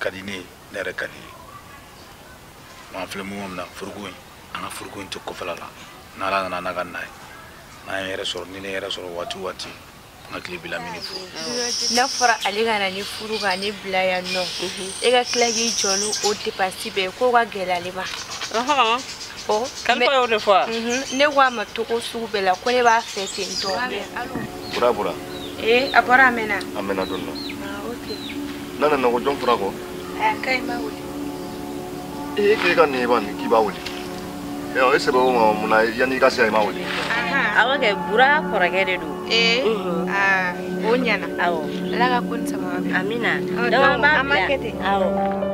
ka di ne ye, ne yɛrɛ ka di ye. An filɛ mun min na, foroko in, an ka foroko in tɛ kɔfɛla la. N'Ala nana n'a ka na ye, n'an ye yɛrɛ sɔrɔ, ni ne yɛrɛ sɔrɔ waati o waati, an ka tile bila min furu. N'a fɔra ale ka na ni furu ka ne bila yan nɔ, e ka tila k'i jɔ ni o dépense bɛɛ ye, k'o ka gɛlɛ ale ma. Kalifa y'o de fɔ wa? Ne ko a ma togo sugu bɛɛ la ko ne b'a fɛ ten tɔ. Bura bɔra. Ee, a bɔra a mɛnna. A mɛnna don dɔ. Ok. N'a nana ko jɔn fura kɔ? A ka ɲi, n b'a wele. E k'e ka nin i b'a nin k'i b'a wele. E sɛbɛ o ma mun na yanni i ka se yan i m'a wele. Awɔ kɛ, Bura kɔrɔkɛ de don. Ee, aa, o ɲɛna. Awɔ. Ala ka ko ni sababa bɛn. Amina. Donc an b'a kɛ ten. Awɔ.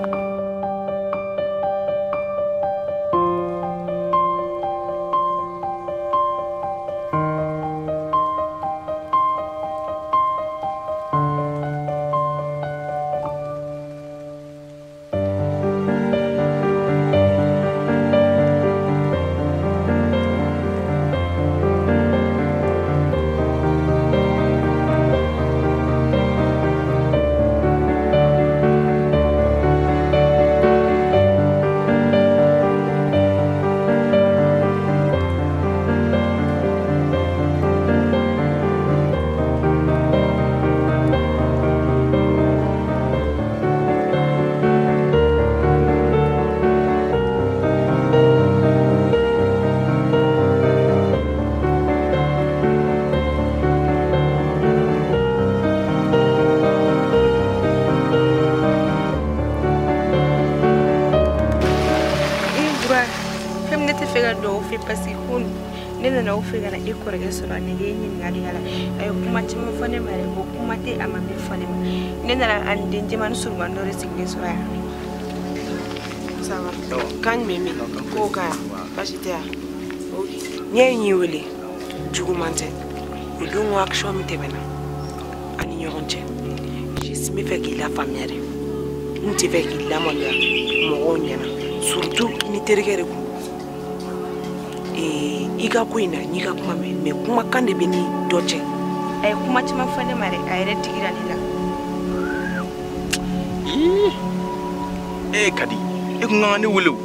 Parce que ko ne nana aw fɛ ka na e kɔrɔkɛ sɔrɔ a nege ɲininkali k'a la, a ye kuma caman fɔ ne ma yɛrɛ, ko kuma tɛ a ma min fɔ ne ma. Ne nana ani den jɛman surunman dɔ de sigilen sɔrɔ yan. Ça va. Kan jumɛn bɛ yen? Kow ka ɲi? Baasi tɛ yan? Ok. N'i ye y'i wele, juguman tɛ. O don ko action min tɛmɛna an ni ɲɔgɔn cɛ, juste n bɛ fɛ k'i lafaamuya de. N tɛ fɛ k'i lamaloya mɔgɔw ɲɛna, surtout ni terikɛ de kun. I ka ko in na n'i ka kuma mɛn, mais kumakan de bɛ ni dɔ cɛ. A ye kuma caman fɔ ne ma dɛ, a yɛrɛ digira ne la. E Kadi, e kun kan ka ne wele o.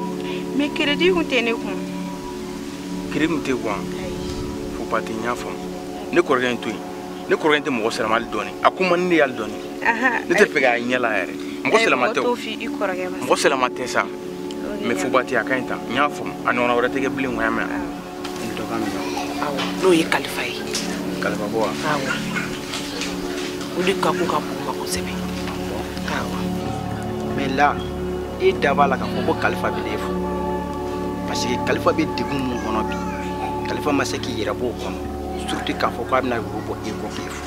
Mais crédit kun tɛ ne kun. Crédit kun tɛ kun? Fo ba tɛ, n y'a faamu. Ne kɔrɔkɛ in to yen. Ne kɔrɔkɛ in tɛ mɔgɔ sɛlɛma hali dɔɔni. A ko man di ne ye hali dɔɔni. Ne tɛ fɛ k'a ɲɛ la yɛrɛ. Mɔgɔ sɛlɛma tɛ o. Mɔgɔ sɛlɛma tɛ sa. Mais fo ba tɛ, a ka ɲi tan. N y'a faamu. A ɲɔgɔnna wɛrɛ tɛ kɛ bilen, o y'a mɛn. Awɔ, n'o ye Kalifa ye. Kalifa ko wa? Awɔ. O de ka ko ka bon ma kosɛbɛ. Awɔ. Mais là, e da b'a la k'a fɔ ko Kalifa bɛ ne fo. Parce que Kalifa bɛ degun mun kɔnɔ bi, Kalifa ma se k'i yɛrɛ bɔ o kɔnɔ. Surtout k'a fɔ k'a bɛna woro bɔ e kɔ k'e fo.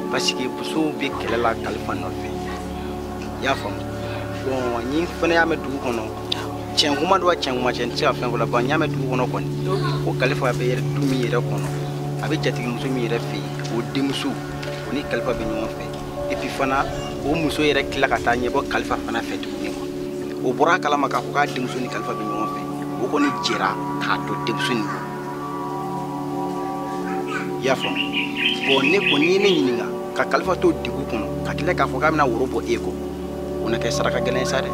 Parce que musow bɛ kɛlɛ la Kalifa nɔfɛ, i y'a faamu. Bon, ni fana y'a mɛn dugu kɔnɔ, tiɲɛ kuma don wa tiɲɛ kuma cɛ, n tɛ se ka fɛn fɔ la. Bon, n y'a mɛn dugu kɔnɔ kɔni, ko Kalifa bɛ du min yɛrɛ kɔnɔ, a bɛ jatigimuso min yɛrɛ fɛ yen, o denmuso, o ni Kalifa bɛ ɲɔgɔn fɛ. Et puis fana, o muso yɛrɛ tila ka taa ɲɛbɔ Kalifa fana fɛ tuguni quoi. O bɔra a kalama k'a fɔ k'a denmuso ni Kalifa bɛ ɲɔgɔn fɛ, o kɔni jɛra k'a to denmuso nin bolo. I y'a faamu. Bon, ne kɔni ye ne ɲininka ka Kalifa to degun kɔnɔ ka tila k'a fɔ k'a bɛna woro bɔ e kɔ, o na kɛ saraka gɛlɛn ye sa dɛ.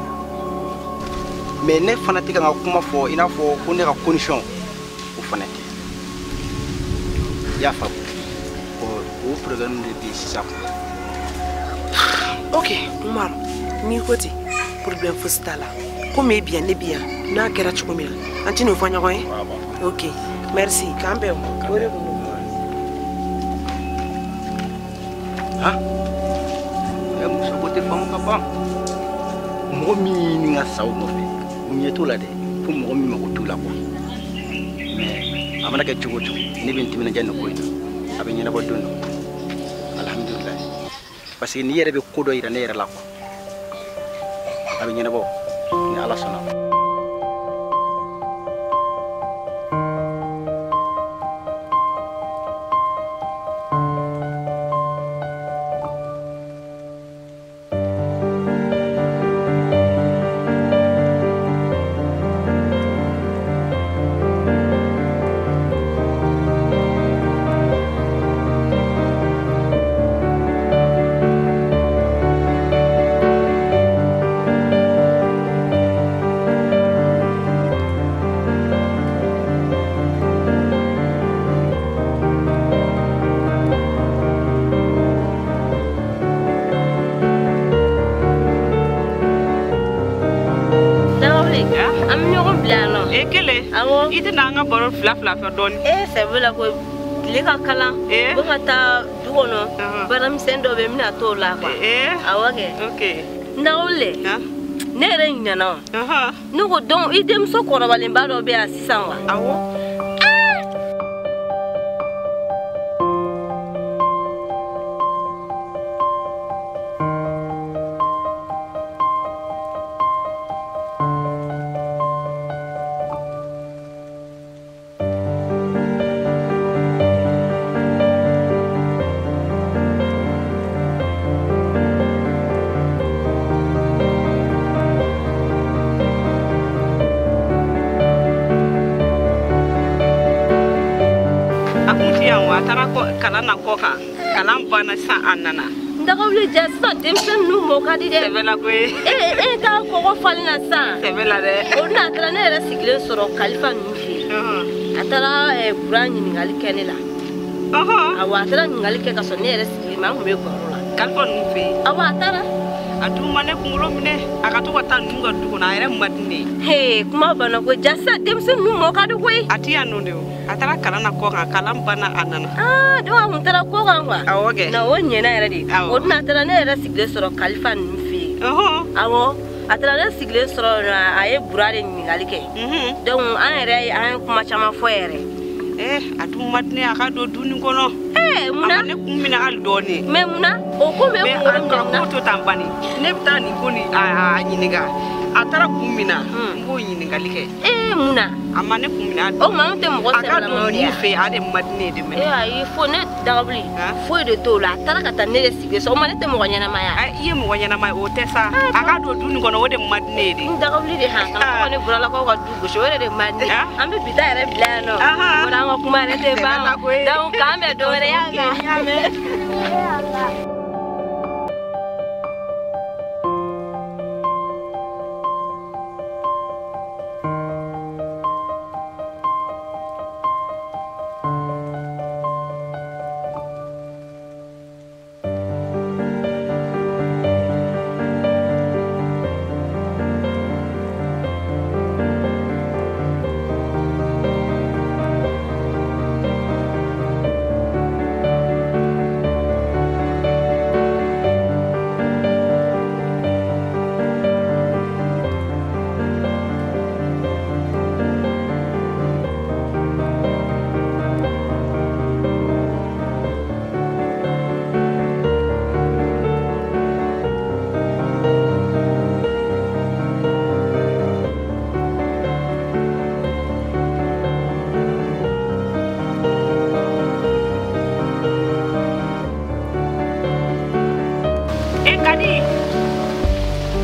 Mais ne fana tɛ ka n ka kuma fɔ i n'a fɔ ko ne ka condition, o fana tɛ. I y'a faamu. Bon, o problème de bɛ yen sisan. Ok, Umaru, n'i ko ten, problème fosi t'a la. Komi e bi yan, ne bi yan, n'a kɛra cogo min na, an tɛn'o fɔ ɲɔgɔn ye? Ok, merci, k'an bɛn o. O de kun don. Han? Ɛ muso ko tɛ faamu ka ban. Mɔgɔ min ɲini ka sa o nɔfɛ, o ɲɛ t'o la dɛ, fo mɔgɔ min mago t'o la quoi. Mais a mana kɛ cogo o cogo, ne bɛ n timinandiya nin ko in na. A bɛ ɲɛnabɔ don dɔ. Alhamdulilayi. Parce que n'i yɛrɛ bɛ ko dɔ yira ne yɛrɛ la quoi. A bɛ ɲɛnabɔ ni Ala sɔnna. Ndagawule. Awɔ. I tɛna an ka baro fila fila fɛ dɔɔni. Ee sɛbɛ la koyi. Tile ka kalan. Ee. U bɛ ka taa du kɔnɔ. Baaramisɛn dɔ bɛ yen n bɛna t'o la quoi. Ee. Awɔ kɛ. Ok. Ndagawule. Ne yɛrɛ ɲinɛna o. Ne ko donc i denmuso kɔrɔbalenba dɔ bɛ yan sisan wa? Awɔ. Kalan na kɔ kan kalan banna sisan a nana. Ndagawule ja sisan denmisɛnnin ninnu mɔ ka di dɛ. Sɛbɛ la koyi. E ka kɔgɔ falen na sisan. Sɛbɛ la dɛ. O n'a taara ne yɛrɛ sigilen sɔrɔ Kalifa ninnu fɛ yen. A taara Bura ɲininkali kɛ ne la. Awɔ a taara ɲininkali kɛ ka sɔrɔ ne yɛrɛ sigilen ma an tun bɛ baro la. Kalifa ninnu fɛ yen. Awɔ a taara. A dun ma ne kunkolo minɛ a ka to ka taa ninnu ka du kɔnɔ a yɛrɛ man di ne ye. Hee kuma banna ko ja sisan denmisɛnnin ninnu mɔ ka di koyi. A ti yan nɔ de o. A taara kalan na kɔ kan kalan banna a nana. Aa donc a kun taara kɔ kan quoi. Awɔ kɛ. Na o ɲɛna yɛrɛ de. Awɔ. O dun a taara ne yɛrɛ sigilen sɔrɔ Kalifa ninnu fɛ yen. Awɔ a taara ne sigilen sɔrɔ a ye Bura de ɲininkali kɛ. Donc an yɛrɛ ye an ye kuma caman fɔ yɛrɛ. Ee a dun man di ne ye a ka don du nin kɔnɔ. Ee munna? A ma ne kun minɛ hali dɔɔni. Mais munna? O ko bɛ kunkolo minɛ munna? Mais a ko to tan bani ne bɛ taa nin ko nin a ɲininka. A taara kun min na n b'o ɲininkali kɛ. Ee munna? A ma ne kun minɛ. O maa min tɛ mɔgɔ sɛbɛlamaw de ye. A ka don mun fɛ yen a de man di ne ye de mɛnɛ. Ee ayi fo ne Dagabili foyi de t'o la a taara ka taa ne de sigi so o ma ne tɛ mɔgɔ ɲɛnama ye. I ye mɔgɔ ɲɛnama ye o tɛ sa a ka don du nin kɔnɔ o de man di ne ye de. N Dagabili de han kana to ka ne Buralakaw ka du gosi o yɛrɛ de man di ne ye. An bɛ bi ta yɛrɛ bila yan nɔ. O la an ka kuma yɛrɛ tɛ ban. Donc k'an bɛn dɔ wɛrɛ y'a mɛn.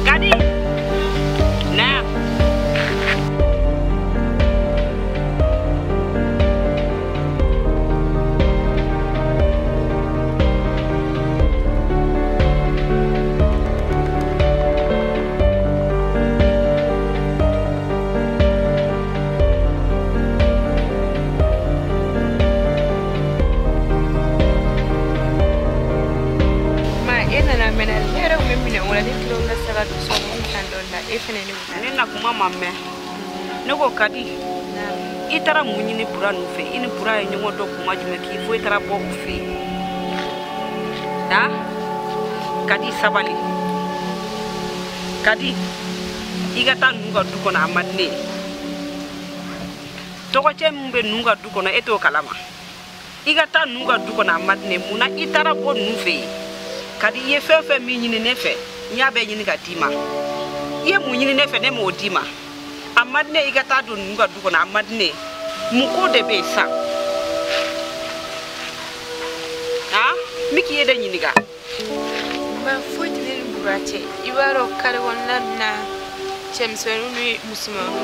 Kadi. Na. Ne na kuma ma mɛn ne ko Kadi i taara mun ɲini Bura ninnu fɛ i ni Bura ye ɲɔgɔn dɔn kuma jumɛn k'i fo i taara bɔ u fɛ yen na Kadi sabali Kadi i ka taa ninnu ka du kɔnɔ a man di ne ye tɔgɔcɛ min bɛ ninnu ka du kɔnɔ e t'o kalama i ka taa ninnu ka du kɔnɔ a man di ne ye munna i taara bɔ ninnu fɛ yen Kadi i ye fɛn fɛn min ɲini ne fɛ n y'a bɛɛ ɲini ka d'i ma i ye mun ɲini ne fɛ ne m'o d'i ma a man di ne i ka taa don ninnu ka du kɔnɔ a man di ne ye mun ko de bɛ yen sisan han n bɛ k'i ye de ɲininka. Ba foyi tɛ ne ni Bura cɛ i b'a dɔn kare kɔnɔna ninnu na cɛmisɛnninw ni musomaninw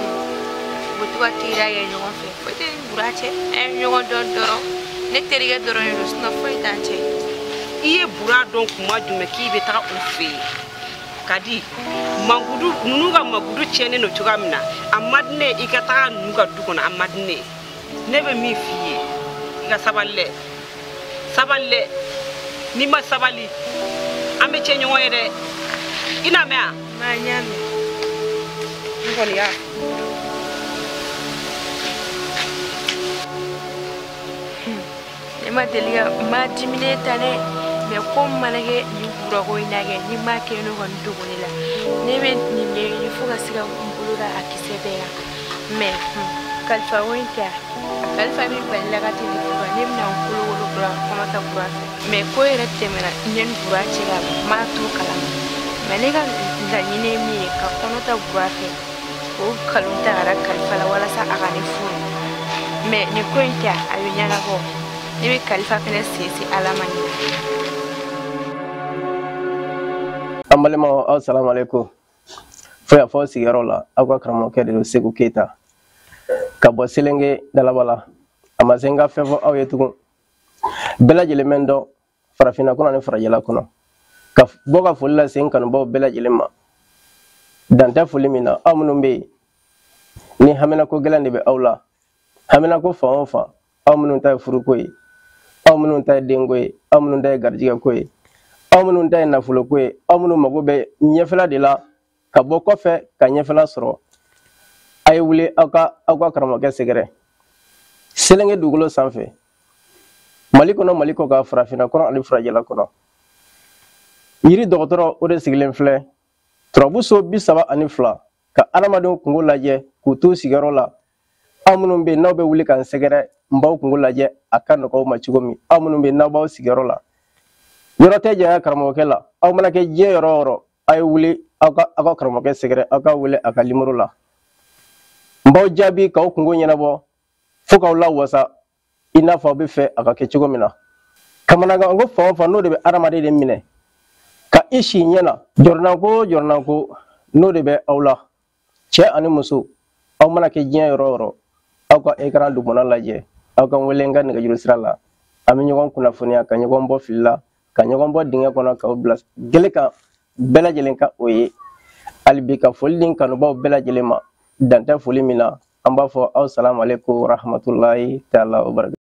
u bɛ to ka teriya kɛ ɲɔgɔn fɛ foyi tɛ ne ni Bura cɛ an ye ɲɔgɔn dɔn dɔrɔn ne terikɛ dɔrɔn de don sinon foyi t'an cɛ. I ye Bura dɔn kuma jumɛn k'i bɛ taga u fɛ yen Kadi mangudu ninnu ka mangudu tiɲɛnen don cogoya min na a man di ne ye i ka taga ninnu ka du kɔnɔ a man di ne ye ne bɛ min f'i ye i ka sabali dɛ sabali dɛ n'i ma sabali an bɛ tiɲɛ ɲɔgɔn ye dɛ i n'a mɛn wa. Ma n y'a mɛn. N kɔni y'a. ma deli ka ma diminen ta dɛ. Mais ko mana kɛ nin burako in na kɛ ni ma kɛ ne kɔni dogo ne la. Ne bɛ nin ɲɛɲini fo ka se ka n bolo da a kisɛ bɛɛ kan. Mais kalifa ko in tɛ kalifa min balila ka teli fura ne bɛna n kolokolo bura kɔnɔ ta bura fɛ. Mais ko yɛrɛ tɛmɛna ne ni bura cɛ la ma t'o kalama. Mais ne ka laɲini ye min ye ka kɔnɔ ta bura fɛ o nkalon ta ka da kalifa la walasa a ka ne furu. Mais nin ko in tɛ a bɛ ɲɛnabɔ. Ne bɛ kalifa fɛnɛ sen se Ala ma ɲinɛ. An balimaw, aw salamu aleykum. Fo yan fɔ sigiyɔrɔ la, aw ka karamɔgɔkɛ de don Seku Keyita ka bɔ Selenge Dalaba la. A ma se n ka fɛn fɔ aw ye tugun. Bɛɛ lajɛlen bɛ n dɔn farafinna kɔnɔ ani farajɛla kɔnɔ. Ka bɔ ka foli lase n kanubaw bɛɛ lajɛlen ma. Dan tɛ foli min na, aw minnu bɛ yen ni haminako gɛlɛn de bɛ aw la. Haminako fan o fan, aw minnu ta ye furuko ye, aw minnu ta ye denko ye, aw minnu ta ye garijɛgɛko ye, aw minnu ta ye nafoloko ye, aw minnu mago bɛ ɲɛfɛla de la ka bɔ kɔfɛ ka ɲɛfɛla sɔrɔ, a ye wuli aw ka karamɔgɔkɛ sɛgɛrɛ. Selenge dugukolo sanfɛ, Mali kɔnɔ, Mali kɔ kan, farafinna kɔnɔ ani farajɛla kɔnɔ. Yiri dɔgɔtɔrɔ o de sigilen filɛ turabu so 32 ka adamadenw kungo lajɛ k'u t'u sigiyɔrɔ la. Aw minnu bɛ yen n'aw bɛ wuli ka n sɛgɛrɛ, n b'aw kungo lajɛ a ka nɔgɔ aw ma cogo min. Aw minnu bɛ yen n'aw b'aw sigiyɔrɔ la, yɔrɔ tɛ janya karamɔgɔkɛ la. Aw mana kɛ diɲɛ yɔrɔ o yɔrɔ, a ye wuli aw ka karamɔgɔkɛ sɛgɛrɛ, aw ka wele a ka nimoro la. N b'aw jaabi k'aw kungo ɲɛnabɔ fo k'aw lawasa i n'a fɔ aw bɛ fɛ a ka kɛ cogo min na. Kamanagan ko fan o fan n'o de bɛ adamaden de minɛ ka i si ɲɛ na, jɔrɔnanko o jɔrɔnanko n'o de bɛ aw la, cɛ ani muso, aw mana kɛ diɲɛ yɔrɔ o yɔrɔ, aw ka écran dugumana lajɛ, aw ka n wele n ka nɛgɛjuru sira la. An bɛ ɲɔgɔn kunnafoniya ka ɲɔgɔn bɔ fili la, ka ɲɔgɔn bɔ dingɛ kɔnɔ k'aw bila gele kan bɛɛ lajɛlen ka o ye. Hali bi ka foli di n kanubaw bɛɛ lajɛlen ma, dan tɛ foli min na. An b'a fɔ aw salamu aleykum rahmatulahi taala wa barakatuh.